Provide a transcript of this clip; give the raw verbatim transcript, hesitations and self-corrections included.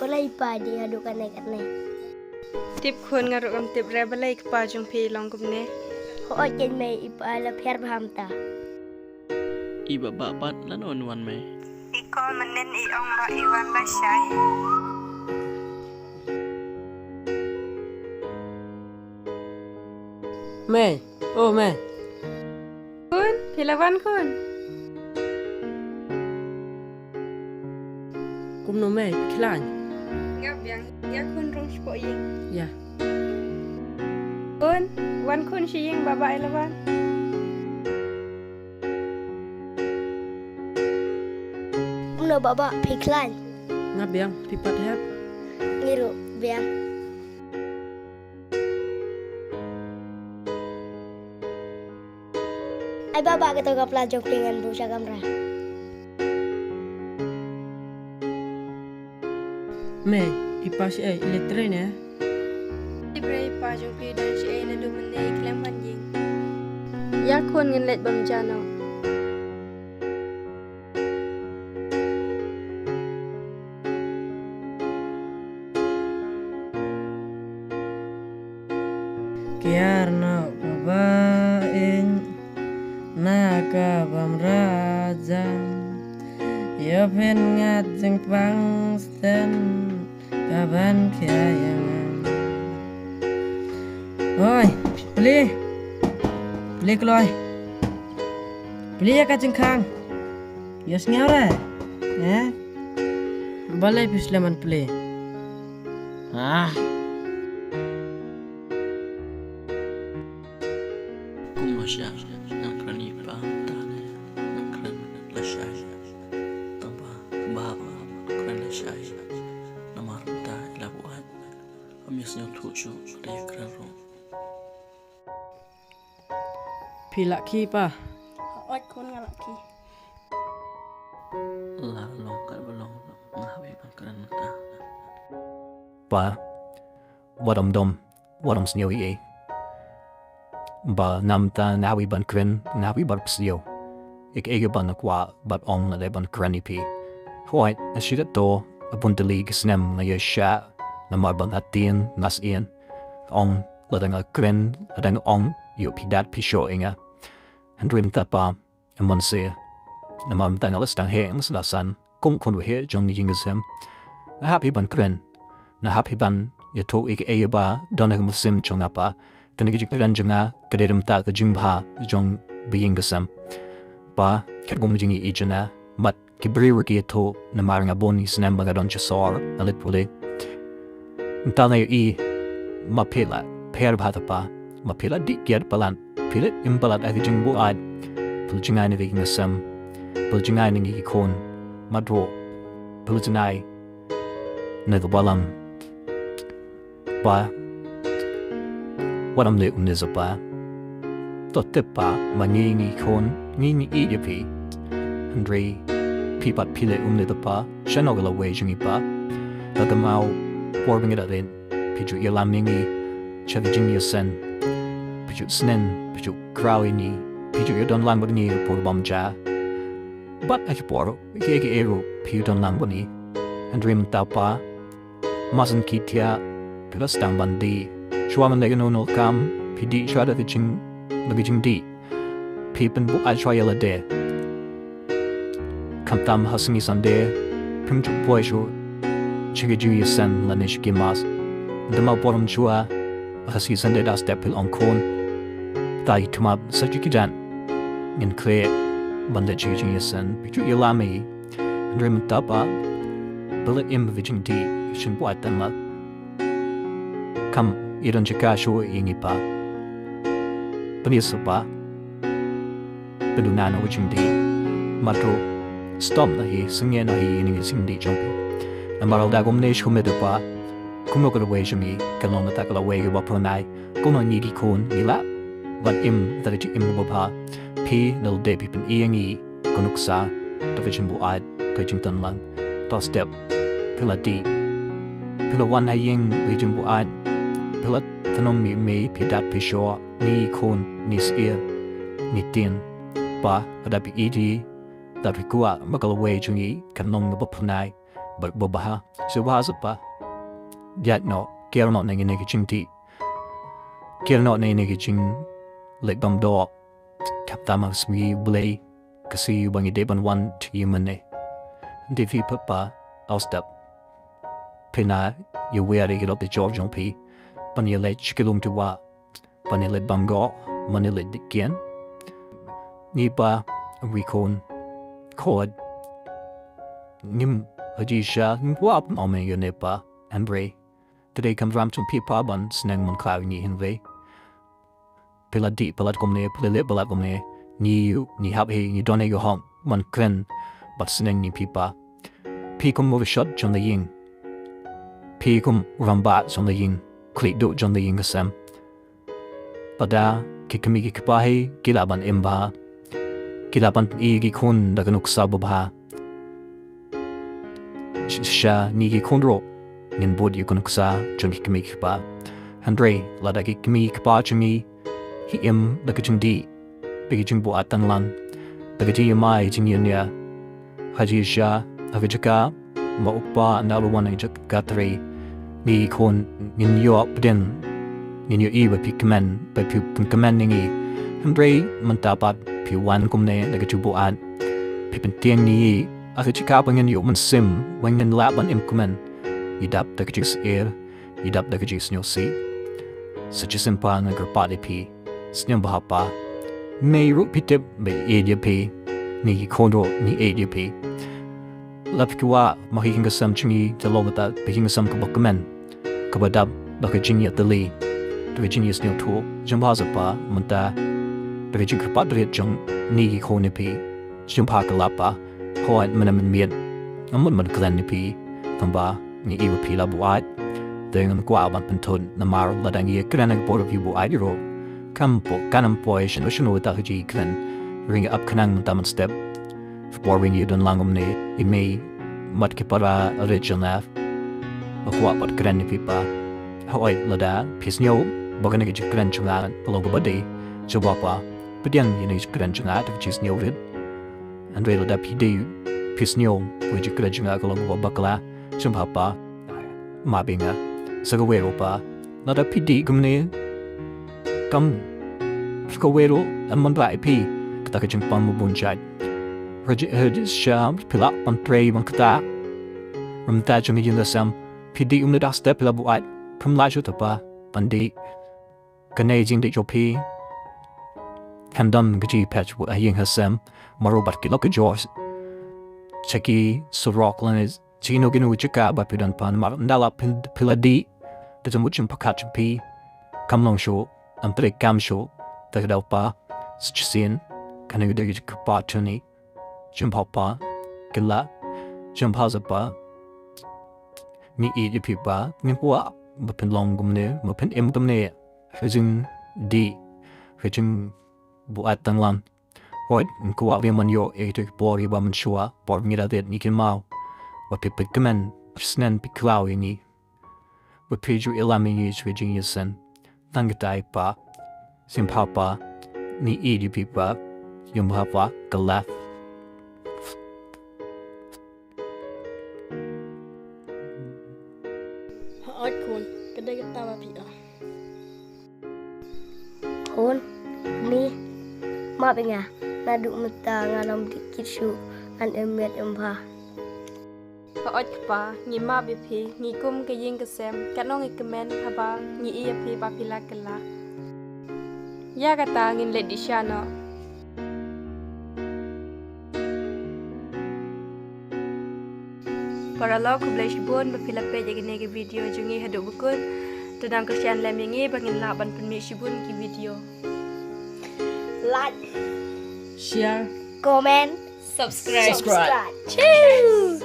Balei pa dei haduh kane kane? Tip khun, nga ruh kam tip re balei kpa jong phi long kumne. Hooid keiñ mei, i pa la pher bha mynta. I baba pat lano wan mei? I call mynnin i ong ba i wan lashai. Mei, oh mei. Khun, phi la wan khun? Kumno mei, phi khlaiñ? Nga biang, ïa khun rung shapoh ïing. Ïa. Khun, wan khun sha ïing, baba i la wan. Kumno baba, phi khlaiñ? Nga biang, phi pat hep? Ngi ruh biang. Ai baba, kato ka pla jong phi ngan buh sha kamra. Mei, i pa shaei, i leit trei ne? Tip re i pa jong phi don shaei, naduh mynne i khlem wan ïing. Ïa khun, ngan leit bam ja noh. Kiar noh baba ïing na ka bym rajang. Ïa phin ngat jingpang sten ka ban khia ïa nga. Oi, plie. Plie kloi. Plie ïa ka jingkhang. Ïa sngew re. Eh? Balei phi slem ban plie? Ah. Kum lashai, nga kren i pa mynta ne, nga kren lashai. Tang ba, ba, ba, kren lashai. Namar mynta i la buaid. Ngam ïohsngew thuh shuh, ka dei kren ruh. Phi lah khie pa? Hooid khun, nga lah khie. La long katba long, nga hap ban kren mynta. Pa, wat ym dom, wat ym sniew ei ei. Ba namar ta nga hap ban kren, nga hap ban pynsniew. Ïa kaei kaba nga kwah ban ong, nga dei ban kren ïa phi. Hooid, ha shi kato, ha bun tylli ki snem nga ïa shah, namar ba nga tien, nga sien. Ong, lada nga kren, lada nga ong, ïoh phi dap phi shoh ïa nga. Hynrei mynta pa, ym mynsiem. Namar mynta nga la sdang heh, nga la san. Kum khun waheh jong ka ïing ka sem. Nga hap hi ban kren. Nga hap hi ban ïathuh ïa kaei ba don ha ka mynsiem jong nga pa. Kane ka jingkren jong nga ka dei mynta ka jingbha jong ka ïing ka sem. Pa, katkum ka jingïohi jong nga. Bad ki briew ruh ki ïathuh namar nga bun ki snem ba nga don sha sor, nga leit pule. Mynta nga ïohi, ma phi la pher bha te pa, ma phi la dih kiad palat, phi la im palat ha ka jingbuaid, phi la jngai na ka ïing ka sem, phi la jngai na ngi ki khun, bad ruh, phi la jngai na ka balang. Pa, wat ym leh kumne sa pa. To tip pa, ma ngi ngi khun, ngi ngi ïeit ïa phi. Hynrei phi pat phi leh kumne te pa, shano ka lawei jong ngi pa. Lada mano por ba ngi da rit, phi ju ïalam ïa ngi sha ka jingïaseng. Phi ju sneng, phi ju khraw ïa ngi, phi ju ïadon lang bad ngi ha ka por bym jia. Bad ha ki por kiei kiei ruh phi ïadon lang bad ngi. Hynrei mynta pa, ma shen ki thiah, phi la sdang ban dih. Shuwa ban leit kano kano ka kam, phi dih shuwa da ka jing, da ka jingdih. Phi pynbuaid shuwa ïa lade. Khamtam ha sngi Sunday, phim ju poi shuh sha ka jingïaseng lane sha ki mass. Ynda ma por ym shuwa, ha sngi Sunday da step phi la ong khun. Te i thma sa shu ki jan. Ngin khleh ban leit sha ka jingïaseng, phi ju ïalam ïa ngi. Hynrei mynta pa, phi la im ha ka jingdih, ka jingbuaid tang ma. Kam ïadon jaka shuh ïa ngi pa. Pynïasoh pa. Pynduh noh ka jingdih. Bad ruh, stop noh hi, sngewthuh noh hi ïa ka jingdih jong phi. Namar lada kumne shuh kumne te pa, kumno ka lawei jong ngi kan long kata ka lawei kaba phyrnai. Kumno ngi ki khun ngi lah ban im da ka jingim kaba bha. Phi da lade phi pyni ïa ngi ka nuksa, da ka jingbuaid, ka jingtynlang. To step, phi la dih. Phi la wan ha ïing da ka jingbuaid. Phi la tnum ïa i mei, phi dap phi shoh, ngi khun, ngi syiar, ngi tien. Pa, lada phi ïeit, lada phi kwah ba ka lawei jong ngi kan long kaba phyrnai. Ba, ba bha. Sngewbha sngewbha. Ïaid noh, ker noh na kine ki jingdih. Ker noh na kine ki jingleh bam doh. Khamtam ha ka sngi U Blei, ka sngi ba ngi dei ban wan jingmane. Dei phi papa, aw step. Phi na ïa wer ïa ki lok ki jor jong phi. Ban ïaleit sha ki lum ki wah. Ban ïaleit bam goh, ban ïaleit dih kian. Ngi pa, wi khun. Khot. Ngim haji sha, ngim kwah ban ong ïa ne pa. Hynrei. Te dei kam ram jong phi pa ban sneng man kha ngi hynrei. Phi la dih palat kumne, phi la leh palat kumne. Ngi ïoh, ngi hap hi, ngi don hi ka hok ban kren bad sneng ïa phi pa. Phi kum u rishot jong la ïing. Phi kum u rangbah jong la ïing. Khlieh duh jong la ïing ka sem. Lada ki kmie ki kpa hi ki lah ban im bha. Ki lah ban pyni ïa ki khun da ka nuksa ba bha. Sh-, shisha ngi ki khun ruh ngin bud ïa ka nuksa jong ki kmie ki kpa. Hynrei lada ki kmie ki kpa jong ngi ki im da ka jingdih, da ka jingbuaid tanglan, da ka jingïamai jingïania. Haji sha, ha ka jaka ba u kpa u nang ruh wan ha ka jaka trei. Ngi ki khun ngin ïoh pdeng, ngin ïohi ba phi kmen, ba phi pynkmen ïa ngi. Hynrei mynta pat phi wan kumne da ka jingbuaid. Phi pyntieng ïa ngi ha ka jaka ba ngin ïoh mynsiem, ba ngin lah ban im kmen. Ngi dap da ka jingsngewsih, ngi dap da ka jingsngewsih. Sa shisien pa nga kyrpad ïa phi. Sngewbha pa. Ngi ruh phi tip ba ngi ïeit ïa phi. Ngi ki khun ruh ngi ïeit ïa phi. Lada phi kwah ba ka ïing ka sem jong ngi ka long kata ka ïing ka sem kaba kmen, kaba dap da ka jingïatylli, da ka jingïasngewthuh. Sngewbha sngewbha mynta da ka jingkyrpad rit jong ngi ki khun ïa phi. Sngewbha kylla pa. Hooid mynta mynmiet ngam mut ban kren ïa phi. Tangba ngi ïohi ba phi la buaid. Te ngam kwah ban pynthut namar lada ngi ïakren ha ka por ba phi buaid ruh, kam poi, kam poi shano shano ïa ka jingkren. Ring ap khnang mynta mynstep. Ka por ba ngi don lang kumne, i mei, mat ki para rit jong nga. Nga kwah ban kren ïa phi pa. Hooid lada phi sngew ba kane ka jingkren jong nga ka long kaba dei, sngewbha pa. Pdiang ïa kane ka jingkren jong nga da ka jingsngewrit. Hynrei lada phi dei, phi sngew ba ka jingkren jong nga ka long kaba bakla, sngewbha pa. Map ïa nga. Sa kawei ruh pa, lada phi dih kumne, kam, sa kawei ruh, em, mynta ïa phi kata ka jingpang ba bun jait. Haji, haji sha, phi lah ban trei ban ktah. Mynta jong ngi jong ngi sem, phi dih kumne da step phi la buaid. Phim lah shuh te pa ban dih. Kane ka jingdih jong phi kan don ka jingphet ha ïing ha sem, marwei bad ki lok ki jor. Sha ki surok lane sha kino kino ki jaka ba phi don pa, namar ynda la phi, phi la dih, te ka jingmut jingpyrkhat jong phi kam long shuh, ym trei kam shuh. Te ka daw pa, sa shisien kane ka dei ka jingkyrpad jong ngi. Sngewbha pa, kylla, sngewbha sngewbha. Ngi ïeit ïa phi pa, ngim kwah ba phin long kumne, ba phin im kumne. Ka jingdih, ka jingbuaid tanglan. Hooid, ngi kwah ba ngin ïoh ïa kito ki por kiba mynshuwa, por ba ngi da rit ngi kynmaw ba phi pynkmen, phi sngewsih, phi khlaw ïa ngi. Ba phi ju ïalam ïa ngi sha ka jingïaseng. Tang katai pa. Sngewbha pa. Ngi ïeit ïa phi pa. Sngewbha pa. Kylla. Hooid khun, ka dei kata ba phi ong. Khun, ni, map ïa nga, naduh mynta ngan ym dih kit shuh, ngan im miet im bha. Hooid kpa, ngi map ïa phi, ngi kum ka ïing ka sem, katno ngi kmen haba ngi ïohi ïa phi ba phi la kylla. Ïa kata ngin leit dih sha noh. Paralok, khublei shibun ba phi la peit ïa kane ka video jong ngi haduh ba kut. To nang kyrshan lem ïa ngi ba ngin lah ban pynmih shibun ki video. Like, share, comment, subscribe. Subscribe. Cheers.